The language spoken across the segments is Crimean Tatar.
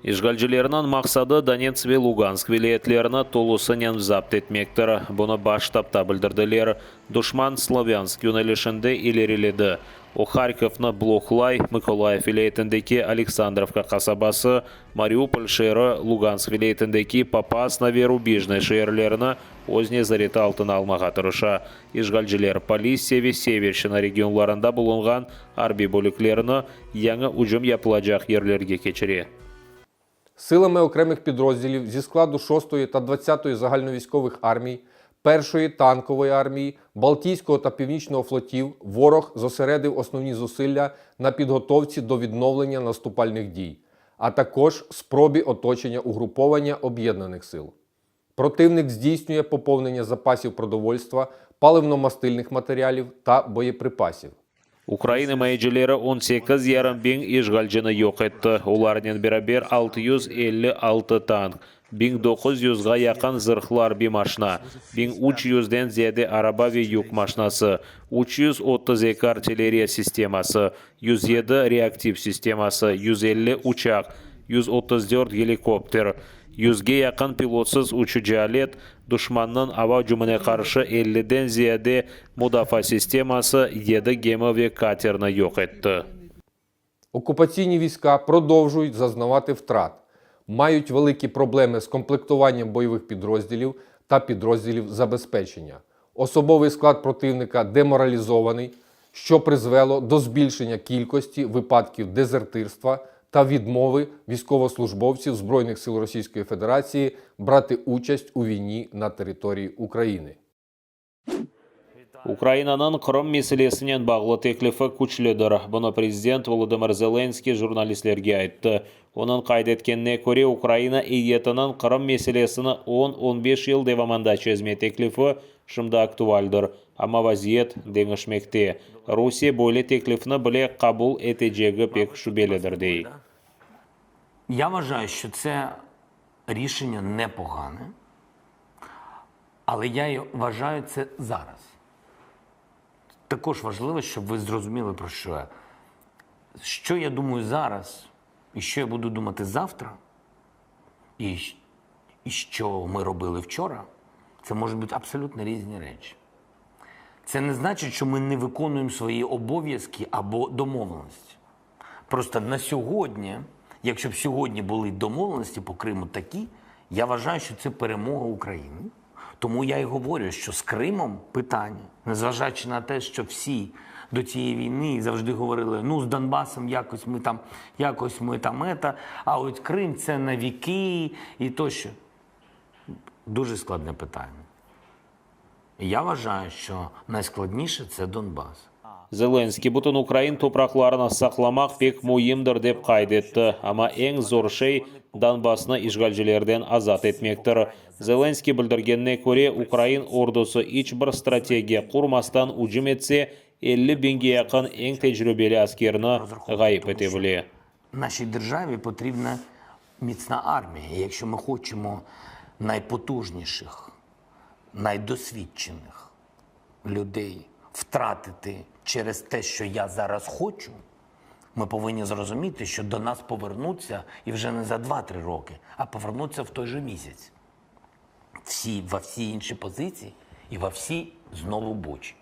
İşğalcilerniñ maqsadı Donetsk ve Lugansk vilâyetlerini tolusınen zapt etmektir. Bunı Baş ştabda bildirdiler. Duşman Slovyansk yönelişinde ileriledi. O, Harkovnı bloklay, Mıkolayıv vilâyetindeki Aleksandrovka qasabası, Mariupol şeeri, Lugansk vilâyetindeki Popasna ve Rubijne şeerlerini öz nezareti altına almağa tırışa. İşğalciler Polissâ ve Severşçına regionlarında bulunğan arbiy bölüklerini yañı ücüm yapılacaq yerlerge keçire. Силами окремих підрозділів зі складу 6-ї та 20-ї загальновійськових армій, 1-ї танкової армії, Балтійського та Північного флотів ворог зосередив основні зусилля на підготовці до відновлення наступальних дій, а також спробі оточення угруповання об'єднаних сил. Противник здійснює поповнення запасів продовольства, паливно-мастильних матеріалів та боєприпасів. Ukrain imayecileri on sekiz yarım biñ işğalcini yoq etti, olarnen beraber 656 tank, 1900-ğa yaqın zırhlı arbiy maşna, 1300-den ziyade araba ve yük maşnası, 332 artilleriya sisteması, 107 reaktiv sisteması, 150 uçaq, 134 gelikopter, 100-ge yaqın pilotsız uçucı alet, duşmannıñ ava ücümine qarşı 50-den ziyade mudafaa sisteması, 7 gemi ve katerni yoq etti. Окупаційні війська продовжують зазнавати втрат, мають великі проблеми з комплектуванням бойових підрозділів та підрозділів забезпечення. Особовий склад противника деморалізований, що призвело до збільшення кількості випадків дезертирства та відмови військовослужбовців Збройних сил Російської Федерації брати участь у війні на території України. Ukrainanıñ Qırım meselesinen bağlı teklifi küçlüdir. Bunı prezident Volodımır Zelenskıy jurnalistlerge ayttı. Onıñ qayd etkenine köre, Ukraina eyyetiniñ Qırım meselesini 10-15 yıl devamında çezme teklifi şimdi aktualdir. Amma vaziyet deñişmekte. Rusiye böyle teklifni bile qabul etecegi pek şübelidir, dey. Я вважаю, що це рішення непогане, але я й вважаю це зараз. Також важливо, щоб ви зрозуміли, про що я. Що я думаю зараз, і що я буду думати завтра, і що ми робили вчора, це можуть бути абсолютно різні речі. Це не значить, що ми не виконуємо свої обов'язки або домовленості. Просто на сьогодні, якщо б сьогодні були домовленості по Криму такі, я вважаю, що це перемога України. Тому я й говорю, що з Кримом питання, незважаючи на те, що всі до цієї війни завжди говорили, ну з Донбасом якось ми там это, а от Крим це на віки і тощо. Дуже складне питання. І я вважаю, що найскладніше це Донбас. Zelenskıy bütün ukrain topraqlarını saqlamaq pek müimdir, dep qayd etti. Amma eñ zor şey Donbasnı işğalcilerden azat etmektir. Zelenskıy bildirgenine köre, ukrain ordusı iç bir strategiya qurmastan ücüm etse, 50 biñge yaqın eñ tecribeli askerini ğayıp ete bile. Нашій державі потрібна міцна армія. І якщо ми хочемо найпотужніших, найдосвідчених людей втратити через те, що я зараз хочу, ми повинні зрозуміти, що до нас повернуться і вже не за 2-3 роки, а повернуться в той же місяць. Всі, во всі інші позиції і во всі знову бочі.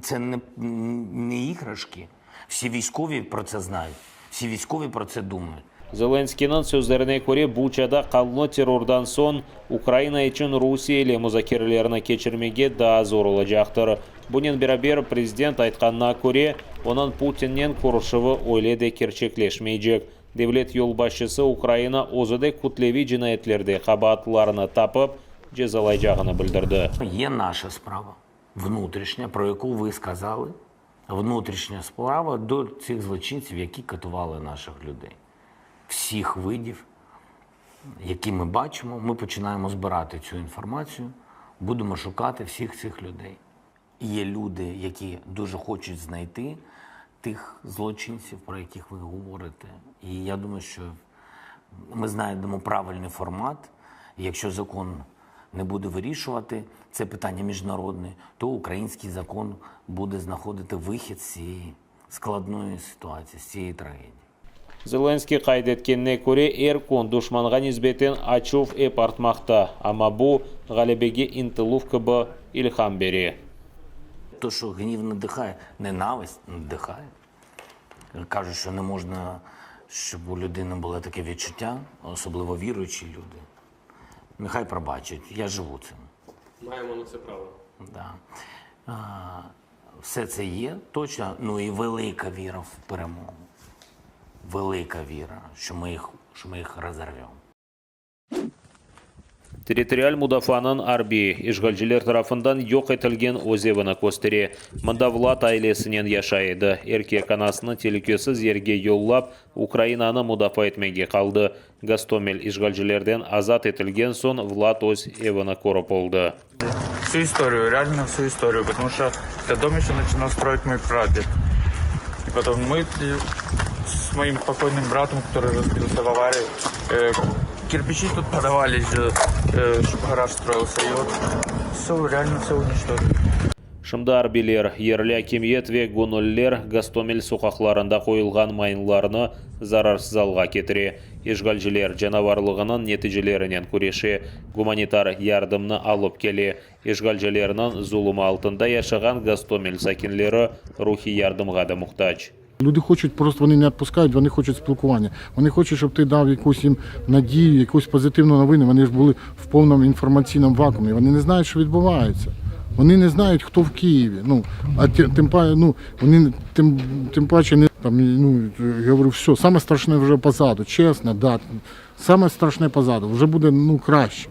Це не іграшки. Всі військові про це знають, всі військові про це думають. Zelenskıynıñ sözlerine köre, Buçada qanlı terrordan soñ Ukraina içün Rusiye ile muzakerelerni keçirmege daa zor olacaqtır. Bunen beraber, prezident aytqanına köre, onıñ Putinnen körüşüvi öyle de kerçekleşmeycek. Devlet yolbaşçısı Ukraina özü de kütleviy cinayetlerde qabaatlılarnı tapıp cezalaycağını bildirdi. Є наша справа внутрішня, про яку ви сказали. Внутрішня справа до цих злочинців, які катували наших людей. Всіх видів, які ми бачимо, ми починаємо збирати цю інформацію, будемо шукати всіх цих людей. Є люди, які дуже хочуть знайти тих злочинців, про яких ви говорите. І я думаю, що ми знайдемо правильний формат. Якщо закон не буде вирішувати це питання міжнародне, то український закон буде знаходити вихід з цієї складної ситуації, з цієї трагедії. Zelenskıy qayd etkenine köre, er kün duşmanğa nisbeten açuv ep artmaqta, amma bu, ğalebege ıntıluv kibi ilham bere. То, що гнів надихає, ненависть надихає. Кажуть, що не можна, щоб у людини було таке відчуття, особливо віруючі люди. Нехай пробачать, я живу цим. Маємо на це право. Да. А, все це є точно. Ну і велика віра в перемогу. Велика віра, що ми їх, що ми їх розірвемо. Territorial mudafaanıñ arbiyi, işğalciler tarafından yoq etilgen öz evini köstere. Mında Vlad ailesinen yaşay edi. Erkek, anasını telükesiz yerge yollap, Ukrainanı mudafaa etmege qaldı. Gostomel işğalcilerden azat etilgen soñ Vlad öz evini körip oldı. Всю историю, реально всю историю, потому что этот дом еще начинал строить мой прадед. И потом мы с моим покойным братом, который разбился в аварии, кирпичи тут подавали, чтобы гараж строился. И вот все, реально все уничтожили. Şimdi arbiyler, yerli akimiyet ve göñülliler Gostomel soqaqlarında qoyulğan mayınlarnı zararsız alğa ketire, işğalciler canavarlığınıñ neticelerinen küreşe, gumanitar yardımnı alıp kele. İşğalcilerniñ zulumı altında yaşağan Gostomel sakinleri ruhiy yardımğa da muhtac. Люди хочуть, просто вони не відпускають, вони хочуть спілкування. Вони хочуть, щоб ти дав якусь їм надію, якусь позитивну новину. Вони ж були в повному інформаційному вакуумі. Вони не знають, що відбувається. Вони не знають, хто в Києві. Ну, а тим, ну, вони тим, тим паче не там, ну, я говорю, все, саме страшне вже позаду, чесно, да. Саме страшне позаду, вже буде ну, краще.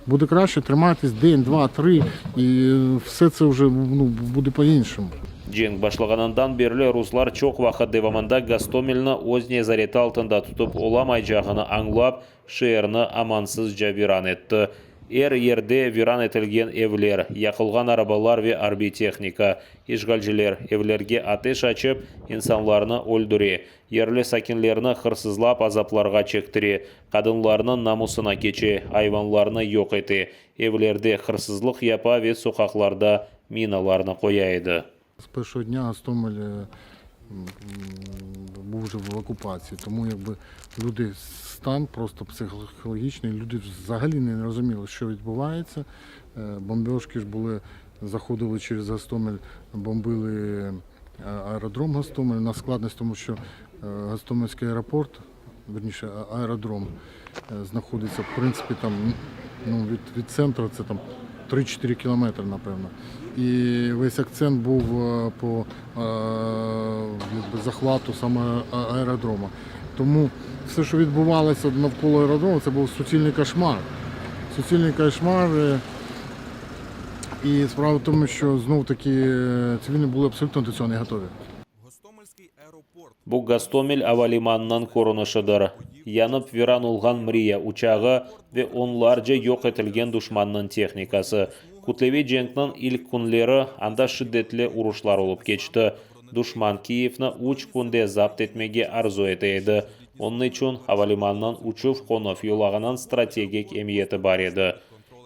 Буде краще триматись день, два, три, і все це вже ну, буде по-іншому. Cenk başlağanından berli ruslar çoq vaqıt devamında Gostomelni öz nezareti altında tutıp olamaycağını añlap, şeerni amansızca viran etti. Er yerde viran etilgen evler, yaqılğan arabalar ve arbiy tehnika. İşğalciler evlerge ateş açıp, insanlarnı öldüre, yerli sakinlerni hırsızlap azaplarğa çektire, qadınlarnıñ namusına keçe, ayvanlarnı yoq ete, evlerde hırsızlıq yapa ve soqaqlarda minalarnı qoya edi. З першого дня Гостомель був вже в окупації, тому якби люди стан просто психологічний, люди взагалі не розуміли, що відбувається. Бомбіжки ж були, заходили через Гостомель, бомбили аеродром Гостомель. На складність, тому що Гостомельський аеропорт, верніше, аеродром знаходиться, в принципі, там, ну, від центру це там 3-4 кілометри, напевно. І весь акцент був по якби, захвату саме аеродрому. Тому все, що відбувалося навколо аеродрому, це був суцільний кошмар. Суцільний кошмар. І справа в тому, що знов таки цивільні були абсолютно до цього не готові. Bu Gostomel ava limanınıñ körünişidir. Yanıp viran olğan Mriya uçağı ve onlarca yoq etilgen duşmannıñ tehnikası. Kütleviy cenkniñ ilk künleri anda şiddetli uruşlar olıp keçti. Duşman Kiyevni 3 künde zapt etmege arzu ete edi. Onıñ içün avalimanınıñ uçuv-qonuv yolağınıñ strategik emiyeti bar edi.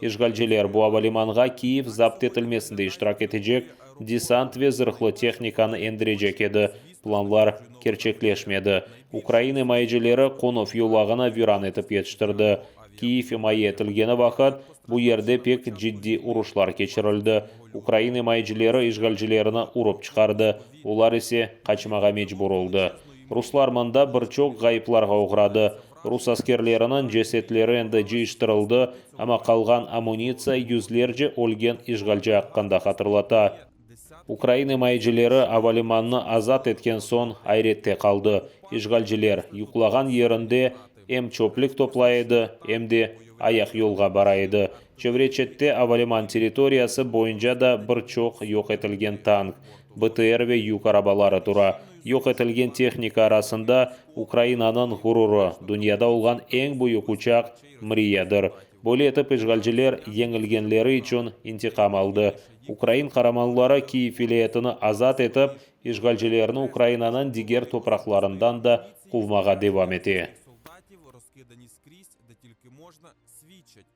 İşğalciler bu avalimanğa Kiyev zapt etilmesinde iştirak etecek desant ve zırhlı tehnikanı endirecek edi. Planlar kerçekleşmedi. Ukrain imayecileri qonuv yolağını viran etip yetiştirdi. Kiyev imaye etilgeni vaqıt bu yerde pek ciddiy uruşlar keçirildi. Ukrain imayecileri işğalcilerni urıp çıqardı, olar ise qaçmağa mecbur oldı. Ruslar mında bir çoq ğayıplarğa oğradı. Rus askerleriniñ cesetleri endi cıyıştırıldı, amma qalğan ammunitsiya yüzlerce ölgen işğalci aqqında hatırlata. Ukrain imayecileri avalimanını azat etken soñ ayrette qaldı. İşğalciler yuqlağan yerinde em çöplük toplay edi, em de ayaqyolğa bara edi. Çevre-çette avaliman territoriyası boyunca da bir çoq yoq etilgen tank, BTR ve yük arabaları tura. Yoq etilgen tehnika arasında Ukrainanıñ ğururı, dünyada olğan eñ büyük uçaq Mriyadır. Böyle etip işğalciler yeñilgenleri içün intiqam aldı. Ukrain qaramanları Kiyev vilâyetini azat etip, işğalcilerni Ukrainanıñ diger topraqlarından da quvmağa devam ete. Солдатів розкидані скрізь, де тільки можна, свідчать.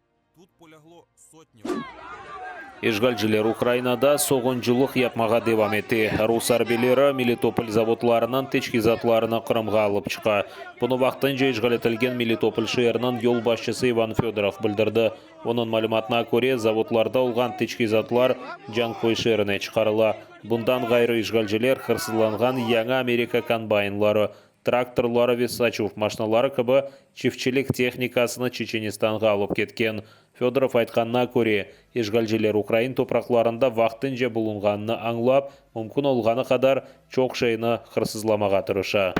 İşğalciler Ukrainada soğuncılıq yapmağa devam ete. Rus arbiyleri Melitopol zavodlarınıñ teçhizatlarını Qırımğa alıp çıqa. Bunı vaqtınca işğal etilgen Melitopol şeeriniñ yolbaşçısı İvan Fedorov bildirdi. Onıñ malümatına köre, zavodlarda olğan teçhizatlar Canköy şeerine çıqarıla. Bundan ğayrı, işğalciler hırsızlanğan yañı Amerika kombaynları, traktorları ve saçuv maşinaları kibi çiftçilik tehnikasını Çeçenistanğa alıp ketken. Fedorov aytqanına köre, işğalciler ukrain topraqlarında vaqtınca bulunğanını añlap, mümkün olğanı qadar çoq şeyni hırsızlamağa tırışa.